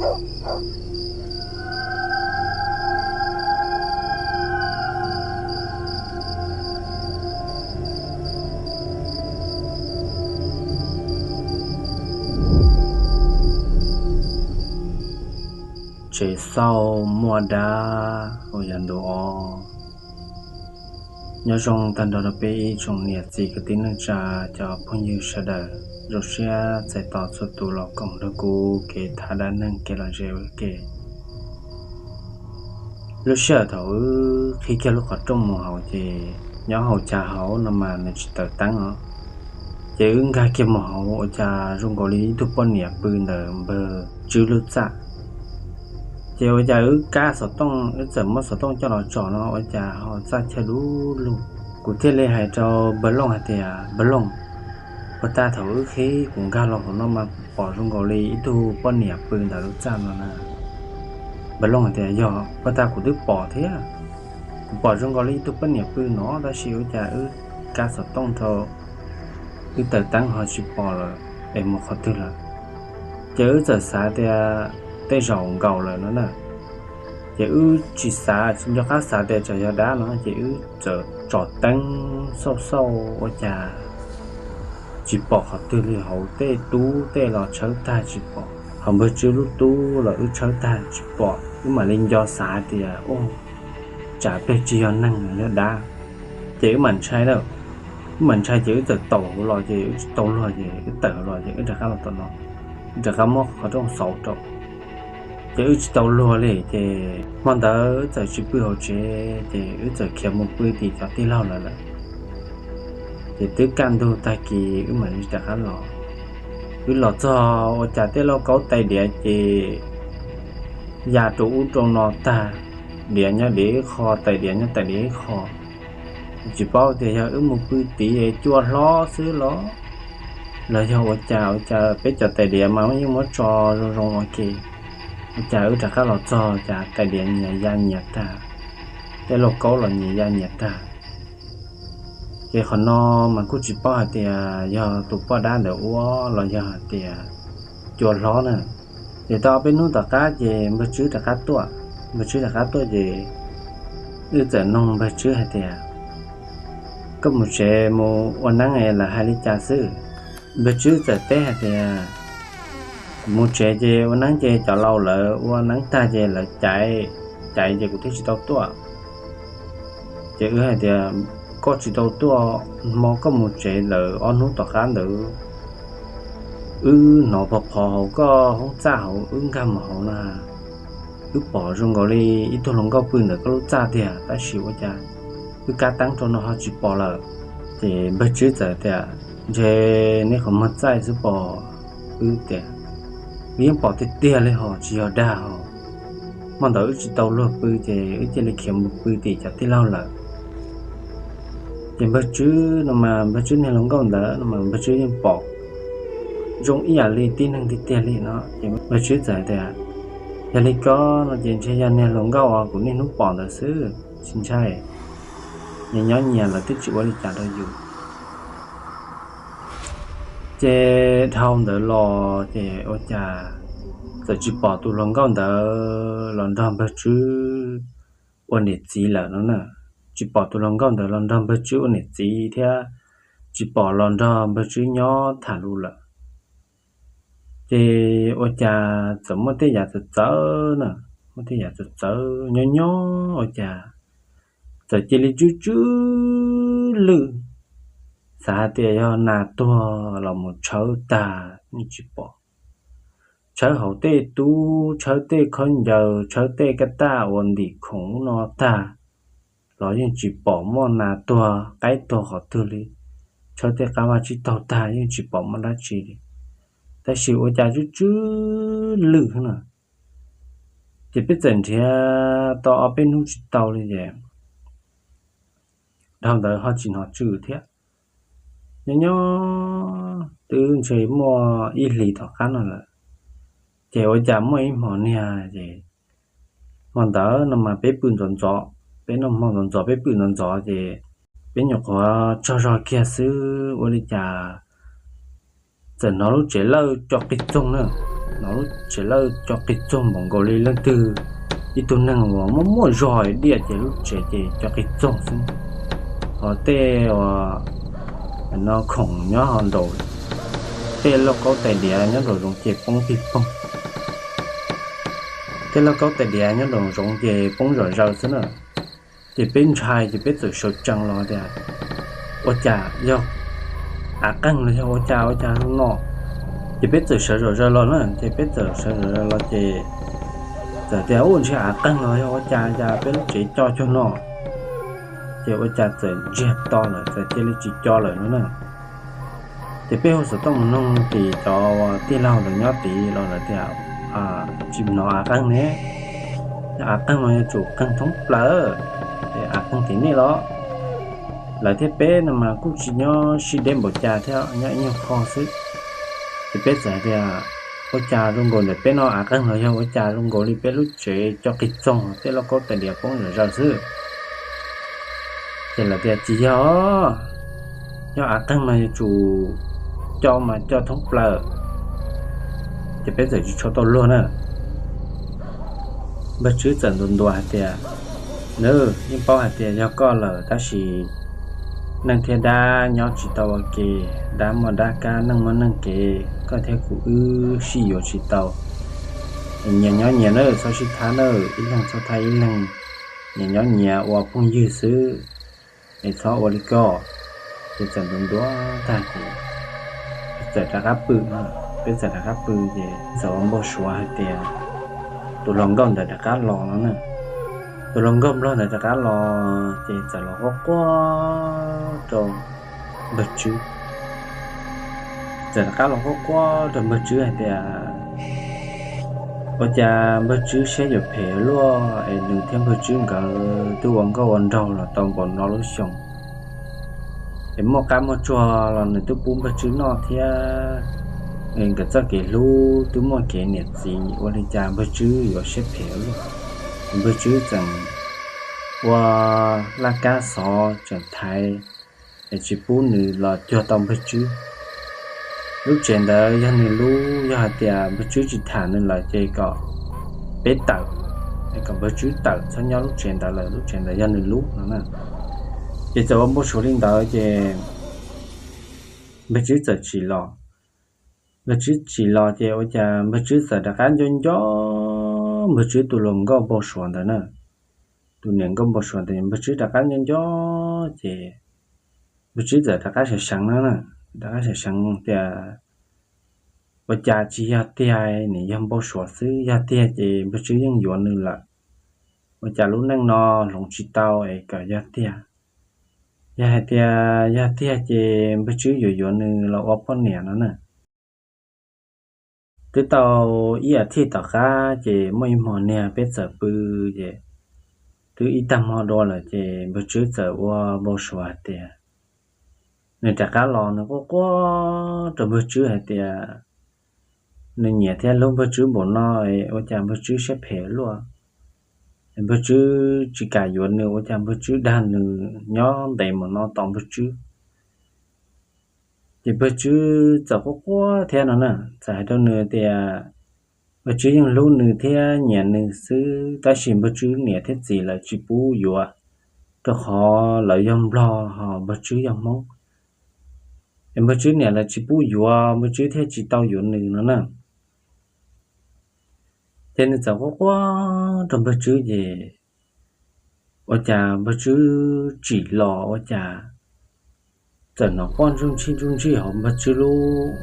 Tsev xauj muaj dab uas yog ntu ob. Nyob zoo tag nrho rau peb ib tsoom niam txiv kwv tij neej tsa, cov phooj ywg sawv daws, zoo siab txais tos txhua tus los koom nrog kuv kev tham dab neeg kev lom zem ua ke. Lub sij hawm thaum wb qhib kiag lub qhov rooj mus hauv ces nyob hauv chav hauv no mas nws tsis taws teeb os. Ces wb nkag kiag mus hauv ua cas zoo nkaus li ib tug poj niam pw ntawm npawg Tswb lub txaj. Ces ua cas wb kab xov tooj, wb txawm muab xov tooj coj los tsom no ua cas ho txaj chaw dub lug. Kuv thiaj li hais rau npawg Looj hais tias, Npawg Looj, puag ta thaum wb qhib kuv nkag los hauv no mas kuv pom zoo nkaus li ib tug poj niam pw ntawm lub txaj no na. Npawg Looj hais tias, Yog, puag ta kuv twb pom thiab. Kuv pom zoo nkaus li ib tug poj niam pw no tab sis ua cas wb kab xov tooj rau wb taws teeb ho tsis pom lawm es mus qhov twg lawm. Ces wb txawm xav tias tej zaum nkaus lawm no na. Ces wb tsis xav, tsis nco qab xav tias tsam yog dab no ces wb txawm tsom teeb xauj xauj ua cas tsis pom qhov twg li, hauv tej tub tej los tshawb tag tsis pom, hauv npawg Tswb lub tub los wb tshawb tag tsis pom. Wb mam li nco xav hais tias, Ua, tsam peg tsis yog neeg, yog dab. Ces wb mam ntshai na, wb mam ntshai ces wb txawm taus hauv los ces wb tsis tau luag ces wb tawm hauv los ces wb rov qab los tom no, wb rov qab muab qhov rooj xauv rau. Ces wb tsis tau luag li ces hmo ntawd wb txawm tsis pw hauv tsev ces wb txawm khiav mus pw tim cov tij laug lawv lawm. Ces twb kaj ntug tag kis wb mam li rov qab los. Wb los txog ua cas tej lauj kaub tais diav ces ya rau ub rau no tag, diav nyob diav ib qho, tais diav nyob tais diav ib qho. Tsis paub tias yog wb mus pw tid cua hlob xwb los, los yog ua cas, ua cas peb cov tais diav mas yeej muab tso zoo zoo ua ke. Ua cas wb rov qab los txog cas tais diav nyias ya nyias tag, tej lauj kaub los nyias ya nyias tag. Ces qhov no mas kuj tsis paub hais tias yog tus poj dab ntawd ua los yog hais tias cua hlob na. Ces tau ob peb hnub tom qab ces npawg Tswb rov qab tuaj. Npawg Tswb rov qab tuaj ces wb txawm noog npawg Tswb hais tias, Koj mus tsev mus ua neeb lawv hais li cas xwb? Npawg Tswb txawm teb hais tias, Kuv mus tsev ces ua neeb ces cov laus lawv ua neeb tag ces lawv caiv, caiv ces kuv thiaj tsis tau tuaj. Ces wb hais tias, Koj tsis tau tuaj, hmo koj mus tsev lawm ob hnub tom qab ntawd, wb hnov phov phov hauv koj hoob txaj hauv, wb nkag mus hauv na, wb pom zoo nkaus li ib tug hluas nkauj pw ntawm koj lub txaj tiag, tab sis ua cas wb kab teeb rau no ho tsis pom lawm. Ces npawg Tswb txawm tias, Ntshe nej qhov muag txaij xwb pom. Wb tias, Wb yeej pom tiag tiag li hos, tsis yog dag hos. Hmo ntawd wb tsis tau luag pw ces wb cia li khiav mus pw tim cov tij laug lawm. Ces npawg Tswb no mas npawg Tswb niag hluas nkauj ntawd no mas npawg Tswb yeej pom zoo ib yam li tib neeg tiag tiag li no. Ces npawg Tswb txawm tias, Yog li ko no ces ntshe yog niag hluas nkauj uas kuv niaj hnub pom ntawd xwb, tsis ntshai. Nyias nyob nyias lawv twb tsis ua li cas rau yus. Ces dhau ntawd los ces ua cas txawm tsis pom tus hluas nkauj ntawd los nrog npawg Tswb ua niam txiv lawm no na. Tsis pom tus hluas nkauj ntawd los nrog npawg Tswb ua niam txiv thiab tsis pom los nrog npawg Tswb nyob tham lus lawm. Ces ua cas txawm muaj tej yam txawv txawv na, muaj tej yam txawv txawv nyob nyob ua cas txawm cia li tsw tsw lwj, xav hais tias yog nas tuag los mus tshawb tag yeej tsis pom. Tshawb hauv tej tub, tshawb tej khaub ncaws, tshawb tej kab taj uas ntim khoom no tag los yeej tsis pom muaj nas tuag qaib tuag qhov twg li. Tshawb tej qab vaj tsib taug tag yeej tsis pom muaj dab tsi li. Tab sis ua cas tsw tsw lwj na. Ces peb txawm nrhiav tau ob peb hnub tsis tau li ces dhau ntawd ho tsis hnov tsw thiab. Nyob nyob twb ntshe muaj ib hlis tom qab no lawm, ces ua cas muaj ib hmo niag ces hmo ntawd no mas peb pw ntxov ntxov, peb noj hmo ntxov ntxov, peb pw ntxov ntxov ces peb nyuam qhuav tsaug zog kiag xwb ua li cas txawm hnov lub tsev lawj co qig txoog na. no lub tsev lawj co qig txoog npaum nkaus li leej twg ib tug neeg uas muaj muaj zog diaj ces lub tsev ces co qig txoog xwb. Ho tej uas no khoom nyob ho nraum, tej lauj kaub tais diav nyob nraum zoov ces poob pig poog. Tej lauj kaub tais diav nyob nraum zoov ces poob zom zaws xwb na. Ces peb ntshai ces peb txawm sawv tsees los tias ua cas yog av qeeg los yog ua cas ua cas zoo no. Ces peb txawm sawv zom zaws los na, ces peb txawm sawv zom zaws los ces txawm tias ua ntshe av qeeg los yog ua cas cas peb lub tsev co cuag no. Ces ua cas txawm ntsiag to lawm txawm cia li tsis co lawm no na. Ces peb hu xov tooj mus noog tim cov tij laug lawv nyob tid los lawv tias tsis hnov av qeeg ne, yog av qeeg no yuav tsum qeeg thoob plaws, es av qeeg tim nej los. Lawv thiab peb no mas kuj tsis nyob sib deb npaum cas thiab, nyob ib nyuag qho xwb. Ces peb txawm hais tias ua cas zoo nkaus ntawm peb no av qeeg los yog ua cas zoo nkaus li peb lub tsev co qig txoog tej lauj kaub tais diav poob zom zaws xwb. Ces lawv tias tsis yog, yog av qeeg mas yuav tsum co mas co thoob plaws. Ces peb txawm tsis tshua tau luag na. Npawg Tswb txawm ntuas ntuas hais tias, Nws yeej paub hais tias yog koj lawm tab sis neeg thiab dab nyob tsis tau ua ke, dab muaj dab kab neeg muaj neeg kev, koj thiab kuv wb sib yuav tsis tau. Nyias nyob nyias nawb, txhob sib thab nawb, ib leeg txhob thab ib leeg, nyias nyob nyias ua phooj ywg xwb, es txhob ua li ko. Ces txawm ntuas ntuas tag ces txawm rov qab pw, peb txawm rov qab pw ces txawm ua npau suav hais tias tus hluas nkauj ntawd rov qab los no na. Tus hluas nkauj nplog ntawd rov qab los ces txawm los quaj quaj rau npawg Tswb. Txawm rov qab los quaj quaj rau npawg Tswb hais tias ua cas npawg Tswb siab yuav phem luaj es nws thiab npawg Tswb nkawd twb ua nkauj ua nraug los tau npaum no lub xyoo, es muaj qab muaj tsuag los nws twb pub npawg Tswb noj thiab, nkawd txoj kev hlub twb muaj kev niam txiv, ua li cas npawg Tswb yuav siab phem luaj. Npawg Tswb tseem ua laj kab xov tseem thaiv es tsis pub nws los cuag tau npawg Tswb. Lub tsev ntawd yog nws lub, yog hais tias npawg Tswb tsis tham nws lawm ces kom peb tawm, es kom npawg Tswb tawm txhob nyob lub tsev ntawd lawm, lub tsev ntawd yog nws lub no na. Ces txawm ua npau suav li ntawd ces npawg Tswb txawm tsis los. Npawg Tswb tsis los ces ua cas npawg Tswb txawm rov qab nco nco npawg Tswb tus hluas nkauj npau suav ntawd na. Tus niam nkauj npau suav ntawd npawg Tswb rov qab nco nco ces npawg Tswb txawm rov qab seev seev na, rov qab seev seev tias ua cas tsis yog tiag, nws yog npau suav xwb, yog tiag ces npawg Tswb yeej yuav nws lawm. Ua cas lub neej no hloov tsis tau es kom yog tiag. Yog hais tias yog tiag ces npawg Tswb yuav yuav nws los ua poj niam no na. Twb tau ib as thiv tom qab ces muaj ib hmo niag peb txawm pw ces twb ib tag hmo dua lawm ces npawg Tswb txawm ua npau suav hais tias nws rov qab los nws quaj quaj rau npawg Tswb hais tias nws nyiam thiab hlub npawg Tswb npaum no, ua cas npawg Tswb siab phem luaj. Npawg Tswb tsis kam yuav nws, ua cas npawg Tswb dag nws nyob ntev mus no tos npawg Tswb. Ces npawg Tswb txawm quaj quaj thiab no na, txawm hais rau nws tias npawg Tswb yeej hlub nws thiab nyiam nws xwb, tab sis npawg Tswb niam thiab txiv lawv tsis pub yuav, rau qhov lawv yog nplog ho npawg Tswb yog Hmoob. Es npawg Tswb niam lawv tsis pub yuav, npawg Tswb thiaj tsis tau yuav nws no na. Ces nws txawm quaj quaj rau npawg Tswb ces ua cas npawg Tswb tsim los ua cas txawm hnov quaj ntsuj ntsij ntsuj ntsij hauv npawg Tswb lub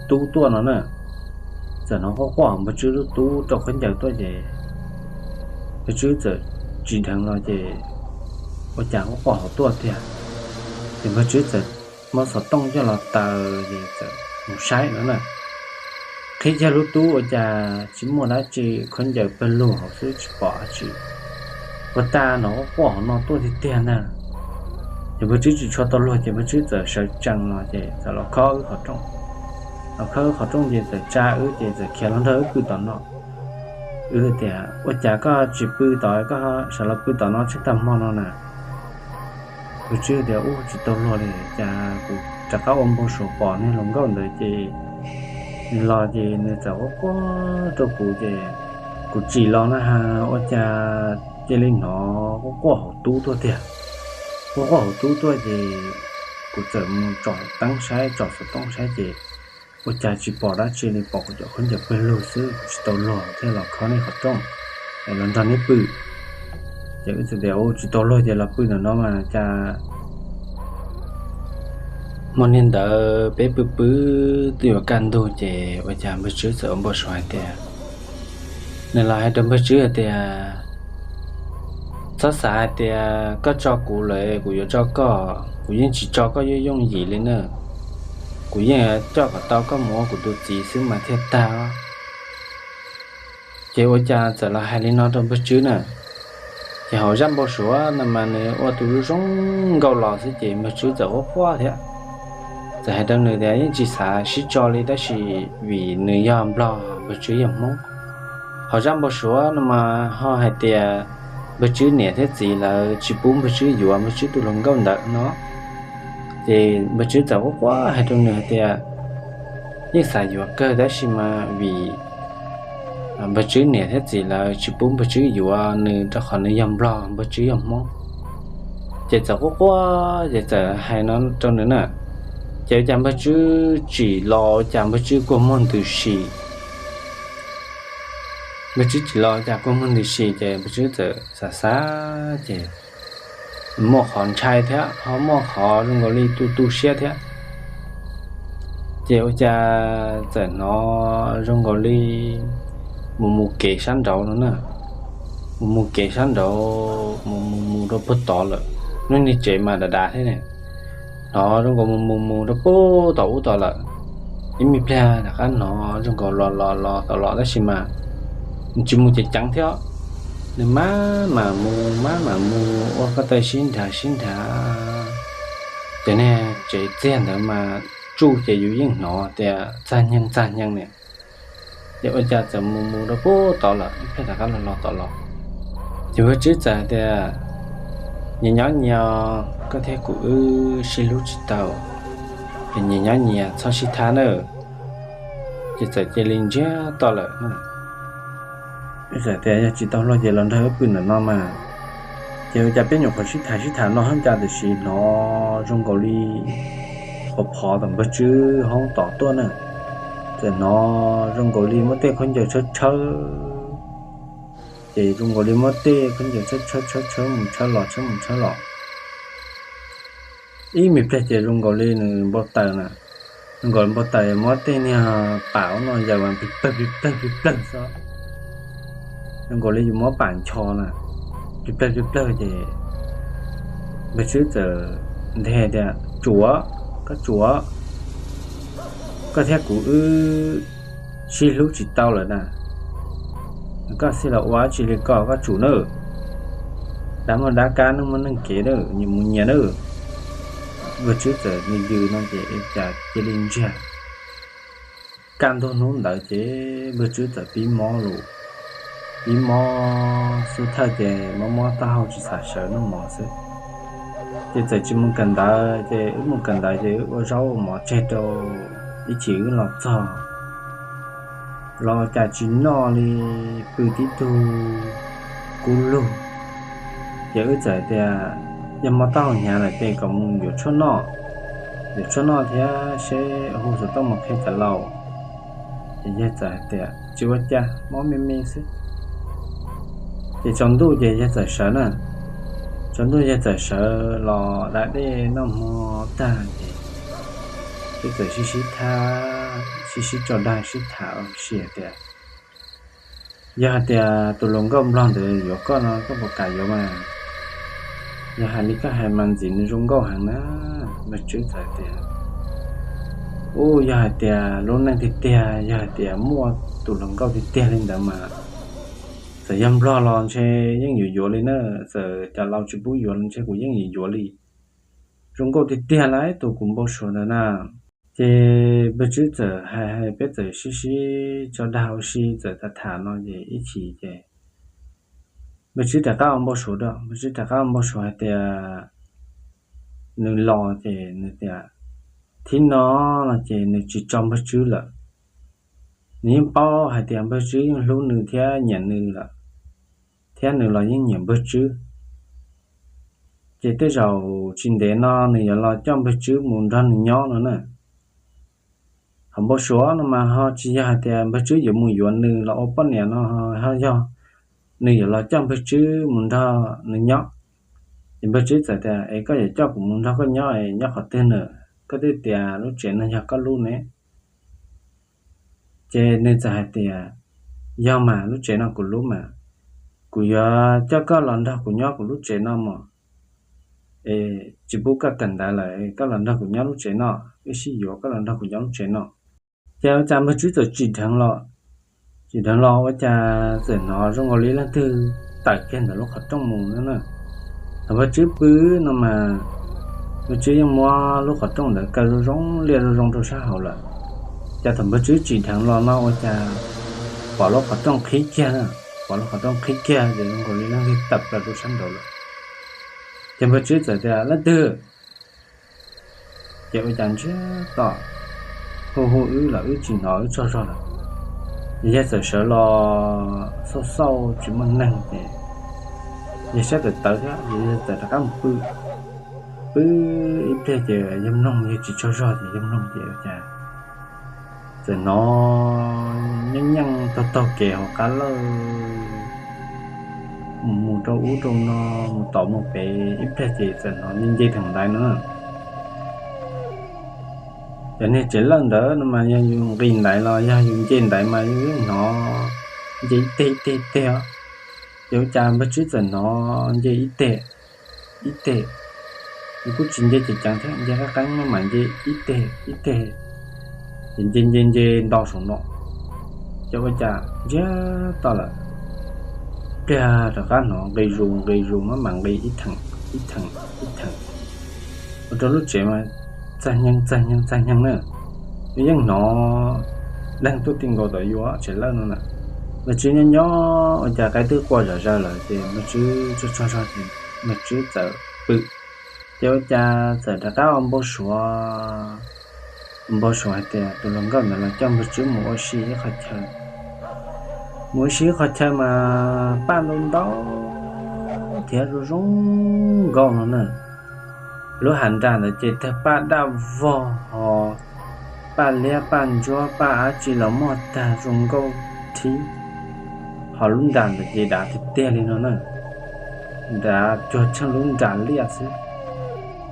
tub tuaj no na. Txawm hnov quaj quaj hauv npawg Tswb lub tub rau khaub ncaws tuaj ces npawg Tswb txawm tsim dheev los ces ua cas quaj quaj hauv tuaj tiag. Ces npawg Tswb txawm muab xov tooj coj los taws ces txawm mus saib no na. Qhib kiag lub tub ua cas tsis muaj dab tsi, khaub ncaws pawg lug hauv xwb tsis pom dab tsi. Ua cas hnov quaj quaj hauv no tuaj tiag tiag ntag. Ces npawg Tswb tsis tshua tau luag ces npawg Tswb txawm sawv tsees los ces txawm los khob wb qhov rooj. Los khob wb qhov rooj ces txawm tsa wb ces txawm khiav los nrog wb pw tom no. Wb tias ua cas koj tsis pw tom, koj sawv los pw tom no tsheej tag hmo no na. Npawg Tswb tias ub tsis tau luag li, cas kuv rov qab ua npau suav pom niag hluas nkauj ntawd ces Nws los ces nws txawm quaj quaj rau kuv ces kuv tsim los na has ua cas cia li hnov quaj quaj hauv tub tuaj tiag. Quaj quaj hauv tub tuaj ces kuv txawm mus tsom teeb saib, tsom xov tooj saib ces ua cas tsis pom dab tsi li, pom kuv cov khaub ncaws pawg lug xwb, kuv tsis tau luag thiaj los khob nej qhov rooj es los nrog neb pw. Ces wb txawm tias, Ua tsis tau luag ces los pw ntawm no mas cas. Hmo niag ntawd peb pw pw twb yuav kaj ntug ces ua cas npawg Tswb txawm ua npau suav hais tias, nws los hais rau npawg Tswb hais tias, Txhob xav hais tias koj tso kuv lawm kuv yuav tso koj, kuv yeej tsis tso koj yooj yooj yim li na. Kuv yeej coj kom tau koj mus ua kuv tus txiv xwb mas thiaj tag. Ces ua cas txawm los hais li no rau npawg Tswb na. Ces hauv zaj npau suav no mas nws ua tus zoo zoo nkauj los xwb ces npawg Tswb txawm quaj quaj thiab. Txawm hais rau nws tias yeej tsis xav sib tso li tab sis vim nws yog Nplog npawg Tswb yog Hmoob. Hauv zaj npau suav no mas ho hais tias npawg Tswb niam thiab txiv lawv tsis pub npawg Tswb yuav npawg Tswb tus hluas nkauj ntawd no. Ces npawg Tswb txawm quaj quaj hais rau nws hais tias yeej xav yuav kawg tab sis mas vim npawg Tswb niam thiab txiv lawv tsis pub npawg Tswb yuav nws rau qhov nws yog Nplog npawg Tswb yog Hmoob. Ces txawm quaj quaj ces txawm hais no rau nws na. Ces ua cas npawg Tswb tsim los ua cas npawg Tswb kua muag ntws si. Npawg Tswb tsim los ua cas kua muag ntws si ces npawg Tswb txawm xav xav ces muaj qhov ntshai thiab ho muaj qhov zoo nkaus li tu tu siab thiab. Ces ua cas txawm hnov zoo nkaus li mus mus kev sab nraud no na, mus mus kev sab nraud mus mus mus rau puag tod lawm, lub niag tsev mas dav dav thiab ne. Hnov zoo nkaus mus mus mus rau puag tom ub tod lawm. Ib me pliag rov qab hnov zoo nkaus los los los tom los tab sis mas nws tsis mus ceev ceev thiab, nws maj mam mus maj mam mus ua koj taw sib nrhav sib nrhav. Ces niag tsev txiag ntawd mas tsuj ces yus yeej hnov tias txag nyeeg txag nyeeg ne. Ces ua cas txawm mus mus rau puag tod lawm, ib pliag rov qab los los tom los. Ces npawg Tswb txawm tias, nyias nyob nyias, koj thiab kuv wb sib hlub tsis tau, ces nyias nyob nyias txhob sib tham nawb. Ces txawm cia li ntsiag to lawm. Txawm tias yog tsis tau luag ces los nrog wb pw ntawm no mas. Ces ua cas peb nyuam qhuav sib tham sib tham no hab cas tiam sis hnov zoo nkaus li phov phov tom npawg Tswb hoob tom tuaj na. Txawm hnov zoo nkaus li muab tej khaub ncaws tshawb tshawb, ces zoo nkaus li muab tej khaub ncaws tshawb tshawb tshawb tshawb mus tshawb los tshawb mus tshawb los. Ib me pliag ces zoo nkaus li nws npau taws na, zoo nkaus npau taws muab tej niag pam ub no yaws mas plig plawg plig plawg plig plawg xwb. Zoo nkaus li yus muab pam ncho na, plig plawg plig plawg ces npawg Tswb txawm nthe tias, tsum, koj tsum, koj thiab kuv wb sib hlub tsis tau lawm na. Koj xij los ua dab tsi li ko, koj tsum nawb. Dab muaj dab kab, neeg muaj neeg kev nawb, nyias mus nyias nawb. Npawg Tswb txawm nws yws no ces cas cia li ntsiag. Kaj ntug hnub ntawd ces npawg Tswb txawm pib mob lus, pib mob xub thawj ces mob mob taub hau tsis xav sawv noj mov xwb. Ces txawm tsis mus kawm ntawv, ces wb mus kawm ntawv ces wb ua zaub ua mov tseg rau ib chim wb los txog los cas tsis noj li, pw tib tug kub lug. Ces wb txawm tias yog mob taub hau hnyav lawm ces kom mus yuav tshuaj noj, yuav tshuaj noj thiab seb hu xov tooj mus qhia cov laus. Ces yawg txawm hais tias tsis ua cas, mob me me xwb. Ces tsaus ntuj ces yawg txawm sawv na, tsaus ntuj yawg txawm sawv los da dej noj hmo tag ces wb txawm sib sib tham, sib sib tso dag sib tham ua si hais tias yog hais tias tus hluas nkauj nplog ntawd yuav koj no koj puas kam yuav mas? Yog hais li koj hais mas ntxim nws zoo nkauj heev na. Npawg Tswb txawm tias, ub, yog hais tias lub neej tiag tiag, yog hais tias muaj tus hluas nkauj tiag tiag li ntawd mas txawm yog nplog los ntshe yeej yuav yuav li na, txawm cov laus tsis pub yuav los ntshe kuv yeej yuav yuav li. Zoo nkauj tiag tiag lauj tus kuv npau suav ntawd na. Ces npawg Tswb txawm hais hais peb txawm sib sib tso dag ua si txawm tham tham no ces ib chim ces npawg Tswb rov qab ua npau suav rau, npawg Tswb rov qab ua npau suav hais tias nws los ces nws tias thib no no ces nws tsis tso npawg Tswb lawm. Nws yeej paub hais tias Npawg Tswb yeej hlub nws thiab nyiam nws lawm, thiab nws los yeej nyiam Npawg Tswb. Ces tej zaum tsis ntev no nws yuav los coj Npawg Tswb mus nrog nws nyob no na. Thaum npau suav no mas ho tsis yog hais tias Npawg Tswb yuav mus yuav nws los ua poj niam no, ho yog nws yuav los coj Npawg Tswb mus nrog nws nyob. Ces Npawg Tswb txawm tias, Es koj yuav coj kuv mus nrog koj nyob es nyob qhov twg na? Koj twb tias lub tsev no yog koj lub ne. Ces nws txawm hais tias, Yog mas, lub tsev no kuv lub mas, kuv yuav coj koj los nrog kuv nyob kuv lub tsev no mog. Es tsis pub koj kawm ntawv lawm, koj los nrog kuv nyob lub tsev no, wb sib yuav, koj los nrog kuv nyob lub tsev no. Ces ua cas Npawg Tswb txawm tsim dheev los, tsim dheev los ua cas txawm hnov zoo nkaus li leej twg tawm kiag ntawm lub qhov rooj mus no na. Thaum Npawg Tswb pw no mas, Npawg Tswb yeej muab lub qhov rooj ntawd kaw zoo zoo, liaj zoo zoo rau sab hauv lawm. Ces thaum Npawg Tswb tsim dheev los no ua cas pom lub qhov rooj qhib kiag na, pom lub qhov rooj qhib kiag ces zoo nkaus li leej twg tawm plaws rau sab nraud lawm. Ces Npawg Tswb txawm tias, Leej twg? Ces ua cas ntsiag to, hu hu wb los wb tsis hnov wb tsaug zog lawm. Ces yawg txawm sawv los xauj xauj tsis muaj neeg ces yawg sab tawv tawv thiab ces yawg txawm rov qab mus pw. Pw ib pliag ces yawg mloog yawg tsis tsaug zog ces yawg mloog ces ua cas txawm hnov nyeej nyeej taug taug kev hauv qab lawj, mus mus rau ub rau no, mus tom mus pem, ib pliag ces txawm hnov nce nce theem ntaiv no. Cov niag tsev lawj ntawd no mas yog yus nqis ntaiv los yog yus nce ntaiv mas yus yeej hnov nce ib teg ib teg ib teg os. Ces ua cas Npawg Tswb txawm hnov nce ib teg ib teg, yus kuj tsis nce ceev ceev thiab, nce qeeb qeeb maj mam nce ib teg ib teg, ces nce nce nce nto saum no, ces ua cas ntsiag to lawm, pliag rov qab hnov nqis zus nqis zus maj mam nqis ib theem ib theem ib theem, ua rau lub tsev mas txag nyeeg txag nyeeg txag nyeeg na. Yus yeej hnov leeg tuaj ti nkaus tom yus tsev lawj no na. Npawg Tswb nyob nyob ua cas qaib twb qua zom zaws lawm ces Npawg Tswb tsaug tsaug zog ces Npawg Tswb txawm pw. Ces ua cas txawm rov qab ua npau suav, ua npau suav hais tias tus hluas nkauj ntawd los coj Npawg Tswb mus ua si ib qhov chaw. Mus ua si ib qhov chaw mas paj ntau ntau thiab zoo zoo nkauj no na. Lub hav nram ntawd ces tag paj daj vog ho paj liab paj ntsuab paj dab tsi los muaj tag zoo nkauj thib, ho lub nram ntawd ces dav tiag tiag li no na, dav cuag tsheej lub nram liaj xwb.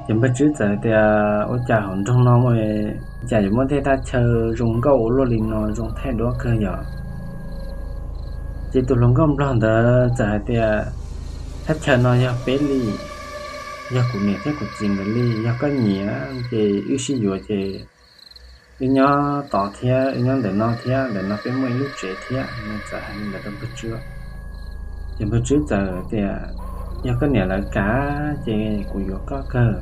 Ces Npawg Tswb txawm tias ua cas hauv nroog no ua cas yuav muaj tej thaj chaw zoo nkauj ua luaj li no, zoo thaij duab kawg yom. Ces tus hluas nkauj nplog ntawd txawm hais tias thaj chaw no yog peb li, yog kuv niam thiab kuv txiv nkawd li, yog koj nyiam ces wb sib yuav ces wb nyob tod thiab wb nyob ntawm no thiab, ntawm no peb muaj ib lub tsev thiab no. Txawm hais li ntawd rau Npawg Tswb, ces Npawg Tswb txawm tias yog koj niam lawv kam ces kuv yuav koj kawg,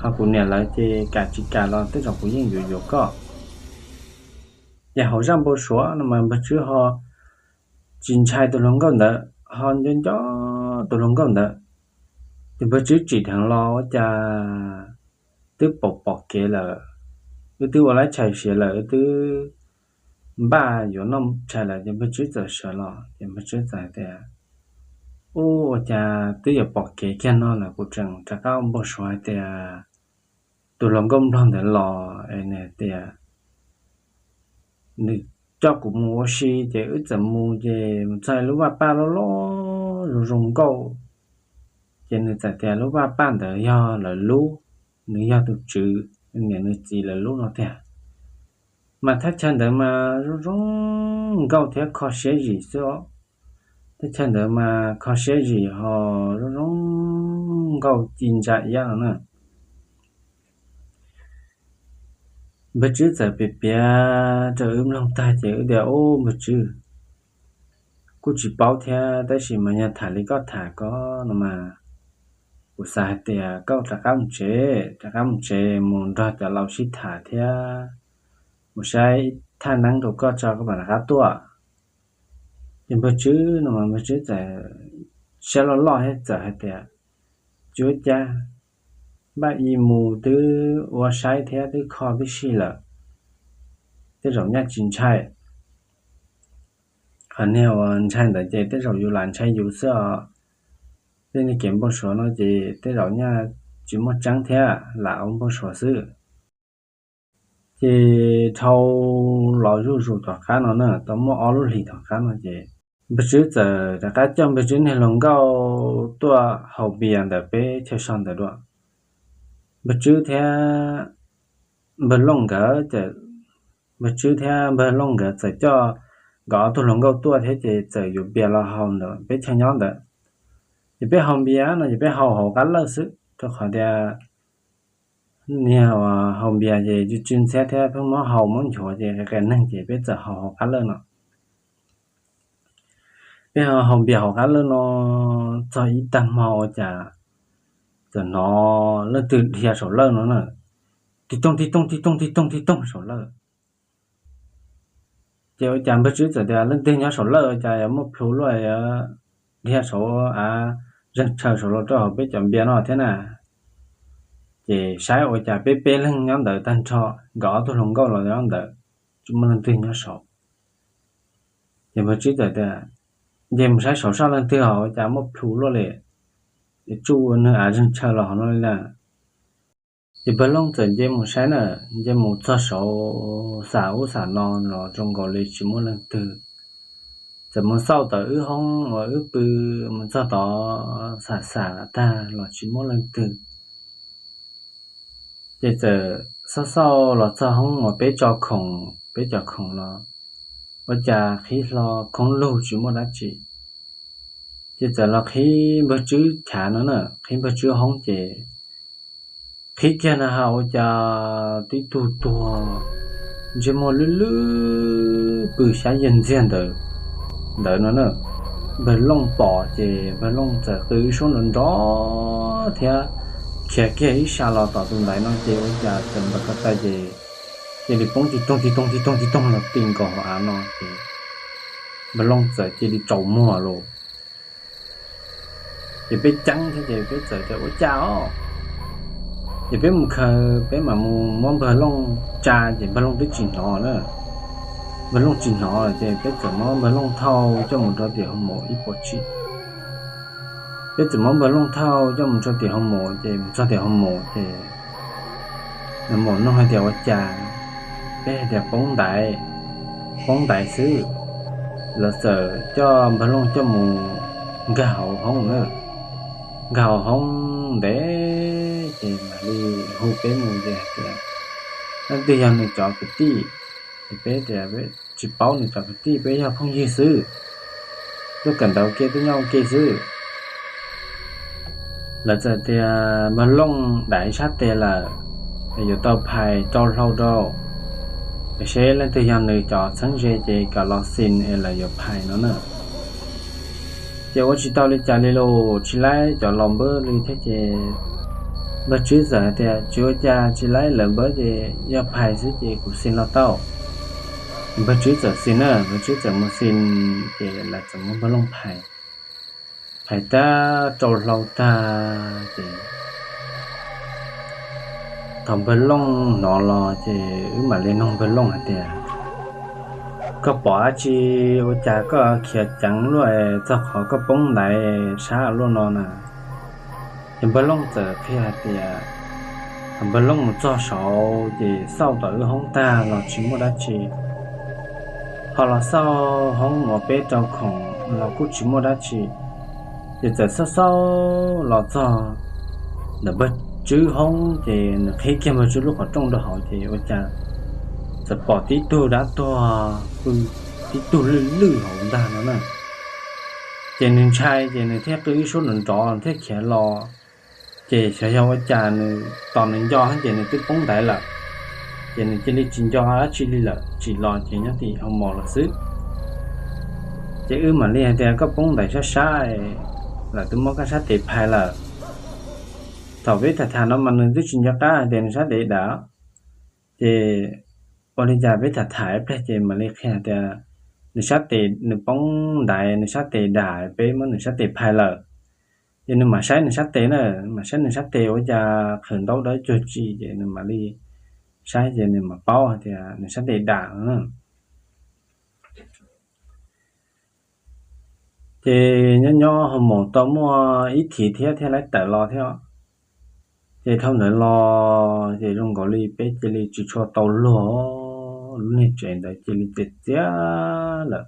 ho kuv niam lawv ces kam tsis kam los tej zaum kuv yeej yuav yuav koj. Ces hauv zaj npau suav no mas Npawg Tswb ho tsis ntshai tus hluas nkauj ntawd, ho nco nco tus hluas nkauj ntawd. Ces Npawg Tswb tsim dheev los ua cas twb pom pom kev lawm, wb twb ua lab tshais siav lawm, wb twb npaj yuav noj tshais lawm ces Npawg Tswb txawm sawv los ces Npawg Tswb txawm tias, Ub, ua cas twb yuav pom kev kiag no lawm, kuv tseem rov qab ua npau suav hais tias tus hluas nkauj nplog ntawd los es nws tias nws coj kuv mus ua si ces wb txawm mus ces mus txog lub vaj paj loj loj zoo zoo nkauj, ces nws txawm tias lub vaj paj ntawd yog lawv lub, nws yog tus tswv, nws niam nws txiv lawv lub no tiag. Mas thaj chaw ntawd mas zoo zoo nkauj thiab kho siab zim xwb os. Thaj chaw ntawd mas kho siab zim ho zoo zoo nkauj ci ntsa iab no na. Npawg Tswb txawm piav piav rau wb mloog tag ces wb tias, Ub, Npawg Tswb, kuj tsis paub thiab tab sis mas yog tham li koj tham ko no mas kuv xav hais tias koj rov qab mus tsev, rov qab mus tsev mus nrog cov laus sib tham thiab mus saib thaj neeb rau koj tso koj mam rov qab tuaj. Ces Npawg Tswb no mas Npawg Tswb txawm siab loj loj thiab txawm hais tias, Tsis ua cas, npaj ib mus twb ua saib thiab twb kho tib si lawm, tej zaum nyaj tsis ntshai. qhov niag uas ntshai ntawd ces tej zaum yus lam ntshai yus xwb os. Tej niag kev npau suav no ces tej zaum nyaj tsis muaj tseeb thiab, lam ua npau suav xwb. Ces dhau los zuj zus tom qab no na, tau muaj ob lub hlis tom qab no ces npawg Tswb txawm rov qab coj npawg Tswb niag hluas nkauj tuaj haus npias ntawm peb chaw so ntawd dua. Npawg Tswb thiab npawg Looj nkawd, npawg Tswb thiab npawg Looj nkawd txawm coj nkawd ob tug hluas nkauj tuaj thiab ces txawm yuav npias los haus ntawm peb chaw nyob ntawd. Ces peb haus npias no ces peb haus hauv qab lawj xwb, rau qhov tias niag uas haus npias ces tsw tsw ntxhiab thiab pheej muab haus muab nchuav ces qias qias neeg ces peb txawm haus hauv qab lawj no. Peb haus npias hauv qab lawj no txog ib tag hmo ua cas txawm hnov leej twg dhia saum lawj no na, tig toog tig toog tig toog tig toog tig toog saum lawj. Ces ua cas npawg Tswb txawm tias leej twg nyob saum lawj ua cas yuav muaj plhu luaj yuav dhia saum av zeeg tshaw saum los rau hauv peb cov npias no thiab na. Ces saib ua cas peb peb leeg nyob ntawd tag nrho, nkawd ob tug hluas nkauj los nyob ntawd, tsis muaj leej twg nyob saud. Ces npawg Tswb txawm tias, nce mus saib saud soj leej twg hauv cas muaj plhu luaj li, es tsuj ua nws av zeeg tshaw los hauv no li na. Ces npawg Looj txawm nce mus saib na, nce mus txog saud xam ub xam no los zoo nkaus li tsis muaj leej twg. Txawm mus xauj tawm wb hoob uas wb pw mus txog tod xam xam tag los tsis muaj leej twg. Ces txawm xauj xauj los txog hoob uas peb tso khoom, peb cov khoom los ua cas qhib hlo khoob lug tsis muaj dab tsi. Ces txawm los qhib npawg Tswb chav no na, qhib npawg Tswb hoob ces qhib kiag na ha ua cas tib tug tuag ntsej muag lwj lwj pw xyab yag ntxiag ntawd, ntawd no na. Npawg Looj pom ces npawg Looj txawm qw ib suab nrov nrov thiab khiav kiag ib sab los tom tus ntaiv no ces ua cas txawm npawg ko taw ces cia li poob tig toog tig toog tig toog tig toog los ti nkaus hauv av no ces npawg Looj txawm cia li tsaus muag lauj. Ces peb ceeb thiab ces peb txawm tias ua cas os, ces peb mus khaws peb mam mus muab npawg Looj tsa ces npawg Looj twb tsis hnov na. Npawg Looj tsis hnov lawm ces peb txawm muab npawg Looj thauj coj mus rau tim hoo maum ib puas tsib. Peb txawm muab npawg Looj thauj coj mus rau tim hoo maum ces mus txog tim hoo maum ces nws maum nug hais tias ua cas, peb hais tias poob ntaiv, poob ntaiv xwb. Lawv txawm coj npawg Looj coj mus nkag hauv hoob na, nkag hauv hoob ntev ces mam li hu peb mus ces hais tias leej twg yog nws cov kwv tij, ces peb tias tsis paub nws cov kwv tij, peb yog phooj ywg xwb, tuaj kawm ntawv ua ke tuaj nyob ua ke xwb. Lawv txawm tias npawg Looj dam ib sab tes lawm, yuav tau phais rau hlau rau, es seb leej twg yog nws cov txheeb ze ces kom los xis es lawv yuav phais no na. Ces ua tsis tau li cas li los tsis laib cov laus npawb li thiab ces npawg Tswb txawm hais tias tsis ua cas, tsis laib lawv npawb ces yog phais xwb ces kuv xis los tau. Npawg Tswb txawm xis na, npawg Tswb txawm mus xis ces lawv txawm muab npawg Looj phais, phais tag rau hlau tag ces thaum npawg Looj hnov los ces wb mam li nug npawg Looj hais tias koj pom dab tsi ua cas koj khiav ceev luaj txog qhov koj poob ntaiv sab luaj no na? Ces npawg Looj txawm qhia hais tias thaum npawg Looj mus txog saud ces xauj tom wb hoob tag los tsis muaj dab tsi, ho los xauj hoob uas peb rau khoom los kuj tsis muaj dab tsi. Ces txawm xauj xauj los txog ntawm npawg Tswb hoob ces nws qhib kiag npawg Tswb lub qhov rooj rau hauv ces ua cas txawm pom tib tug dab tuag pw tib tug lwj lwj hauv ntag no na. Ces nws ntshai ces nws thiaj qw ib suab nrov nrov thiaj khiav los. Ces xyov yog ua cas nws tos nws nco ces nws twb poob ntaiv lawm, ces nws cia li tsis nco dab tsi li lawm, tsim los ces nyob tim hoo maum lawm xwb. Ces wb mam li hais tias koj poob ntaiv sab sab, lawv twb muab koj sab tes phais lawm. Thaum peb tham tham no mas nws twb tsis nco qab hais tias nws sab tes dam. Ces ua li cas peb tham tham ib pliag ces mam li qhia tias nws sab tes, nws poob ntaiv nws sab tes dam, peb muab nws sab tes phais lawm. Ces nws mam saib nws sab tes na, mam saib nws sab tes ua cas qhwv ntaub dawb cuag tsi ces nws mam li saib ces nws mam paub hais tias nws sab tes dam no. Ces nyob nyob ho mus tau muaj ib thiv thiab thiaj li tawm los thiab. Ces dhau ntawd los ces zoo nkaus li peb cia li tsis tshua tau luag, lub niag tsev ntawd cia li txias txias lawm.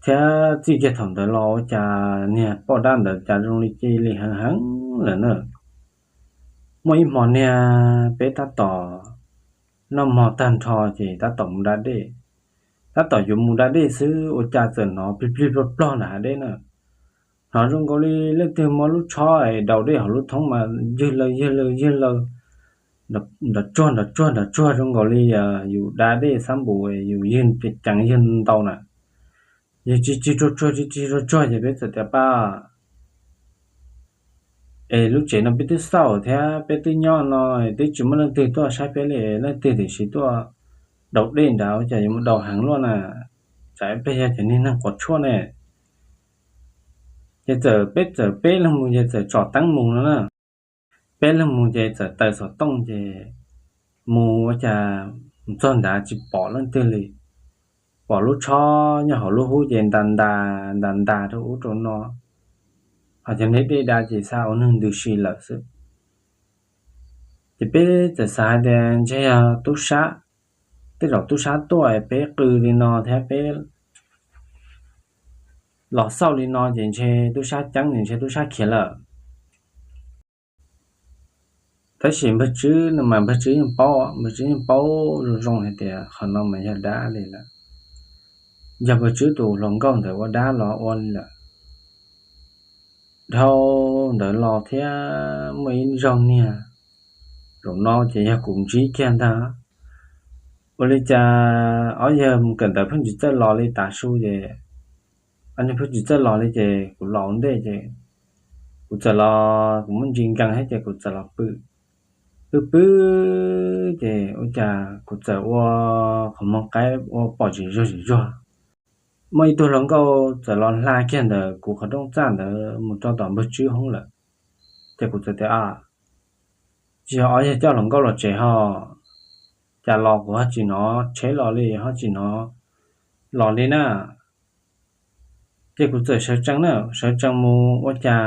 Thiab txij kiag thaum ntawd los ua cas niag poj dab ntawd cas zoo li cia li heev heev lawm na. Muaj ib hmo niag peb tab tom noj hmo tag nrho ces tab tom mus da dej. Tab tom yuav mus da dej xwb ua cas txawm hnov plig plig plog plog nram hav deb na. Hnov zoo nkaus li leej twg muab lub tshob es daus dej hauv lub thoob mas ywg laws ywg laws ywg laws, nrov tsuag nrov tsuag nrov tsuag zoo nkaus li yus da dej xab npus yus ywg ceev ywg ntau na. Yog tsis tsis tsuag tsuag tsis tsis tsuag tsuag ces peb txawm tias pab es lub tsev no peb twb xauj thiab peb twb nyob no twb tsis muaj leej twg tuaj saib peb li, leej twg tiam sis tuaj daus dej nrad ua cas yuav mus daus heev luaj na, tsam peb yog cov niag neeg quav tshuaj ne. Ces txawm peb txawm peb leeg mus ces txawm tsom teeb mus no na. Peb leeg mus ces txawm taws xov tooj ces mus ua cas mus txog nrad tsis pom leej twg li. Pom lub tshob nyob hauv lub hub ces ntas ntas ntas ntas rau ub rau no, ho cov niag dej da ces xav ua neeg ntws si lawm xwb. Ces peb txawm xav hais tias ntshe yog tub sab, tej zaum tub sab tuaj peb qw li no thiab peb los xauj li no ces ntshe tub sab ceeb ces ntshe tub sab khiav lawm. Tab sis npawg Tswb no mas npawg Tswb yeej paub, npawg Tswb yeej paub zoo zoo hais tias qhov no mas yog dab li lawm. Yog npawg Tswb tus hluas nkauj ntawd ua dab los ua li lawm. Dhau ntawd los thiab muaj ib zaug niag, zaum no ces yog kuv ntsib kiag ntag. Ua li cas ob yawg mus kawm ntawv pheej tsis txawj los li tav su ces, ob yawg pheej tsis txawj los li ces kuv los ua ntej ces kuv txawm los kuv muab ntsis nkees thiab ces kuv txawm los pw. Pw pw ces ua cas kuv txawm ua qhov muag qaib ua pom zim zuag zim zuag. Muaj ib tug hluas nkauj txawm los hla kiag ntawm kuv qhov rooj txaj ntawd mus rau tom npawg Tswb hoob lawm. Ces kuv txawm tias, tsis yog ob yawg coj hluas nkauj los tsev ho, cas los kuv ho tsis hnov tsheb los li ho tsis hnov los li na. Ces kuv txawm sawv tsees na, sawv tsees mus ua cas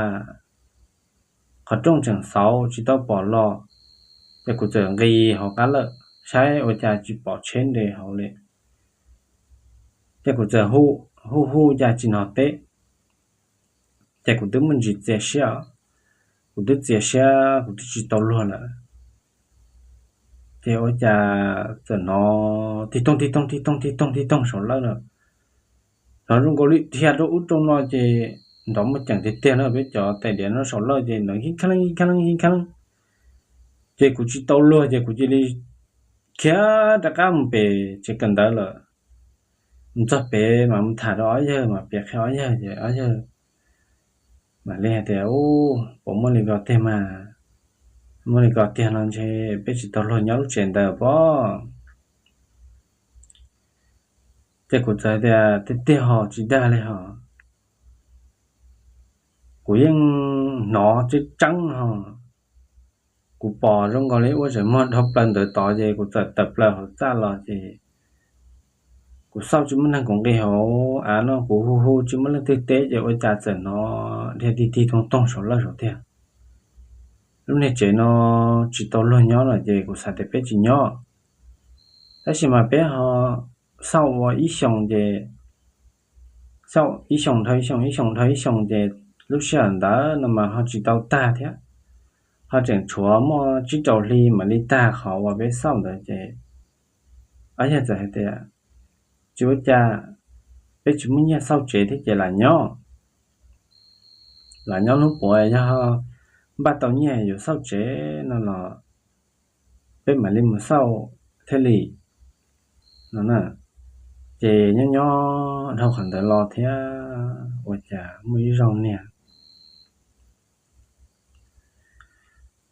qhov rooj tseem xauv tsis tau pom los. Ces kuv txawm nqis hauv qab lawm saib ua cas tsis pom tsheb nres hauv li. Ces kuv txawm hu hu hu cas tsis hnov teb. Ces kuv twb muaj ntsis txias siab, kuv twb txias siab kuv twb tsis tau luag lawm. Ces ua cas txawm hnov tig toog tig toog tig toog tig toog tig toog saum lawj na. Hnov zoo nkaus li dhia rau ub rau no ces nrov muaj ceem tiag tiag na, peb cov tais diav no saum lawj ces nrov khib kheeb khib kheeb khib kheeb. Ces kuv tsis tau luag ces kuv cia li khiav rov qab mus pem tsev kawm ntawv lawm. Mus txog pem mas mus tham rau ob yawg mas piav qhia ob yawg ces ob yawg mam li hais tias, u, puas muaj li ko tiag mas, muaj li ko tiag no ntshe peb tsis tau luag nyob lub tsev ntawd pob. Ces kuv txawm tias, tiag tiag ho tsis dag li ho, kuv yeej hnov tseeb tseeb ho. Kuv pom zoo nkaus li ua zeem muag dhau plaws ntawd tod ces kuv txawm tawm plaws hauv txaj los ces kuv xauj tsis muaj neeg, kuv nqis hauv av no kuv hu hu tsis muaj leej twg teb ces ua cas txawm hnov dhia tig tig toog toog saum lawj saud tiag. Lub niag tsev no tsis tau luag nyob lawm ces kuv xav tias peb tsis nyob. Tab sis mas peb ho xauj ua ib xyoos ces, xauj ib xyoos dhau ib xyoos ib xyoos dhau ib xyoos ces lub sij hawm ntawd no mas ho tsis tau tag thiab, ho tseem tshuav muaj tsib rau hli mam li tag qhov uas peb xauj ntawd ces ob yawg txawm hais tias, tsis ua cas, peb tsis muaj nyiaj xauj tsev thiab ces lam nyob, lam nyob hnub puav yog npaj tau nyiaj yuav xauj tsev no los peb mam li mus xauj thiaj li no na. Ces nyob nyob dhau qhov ntawd los thiab ua cas muaj ib zaug niag,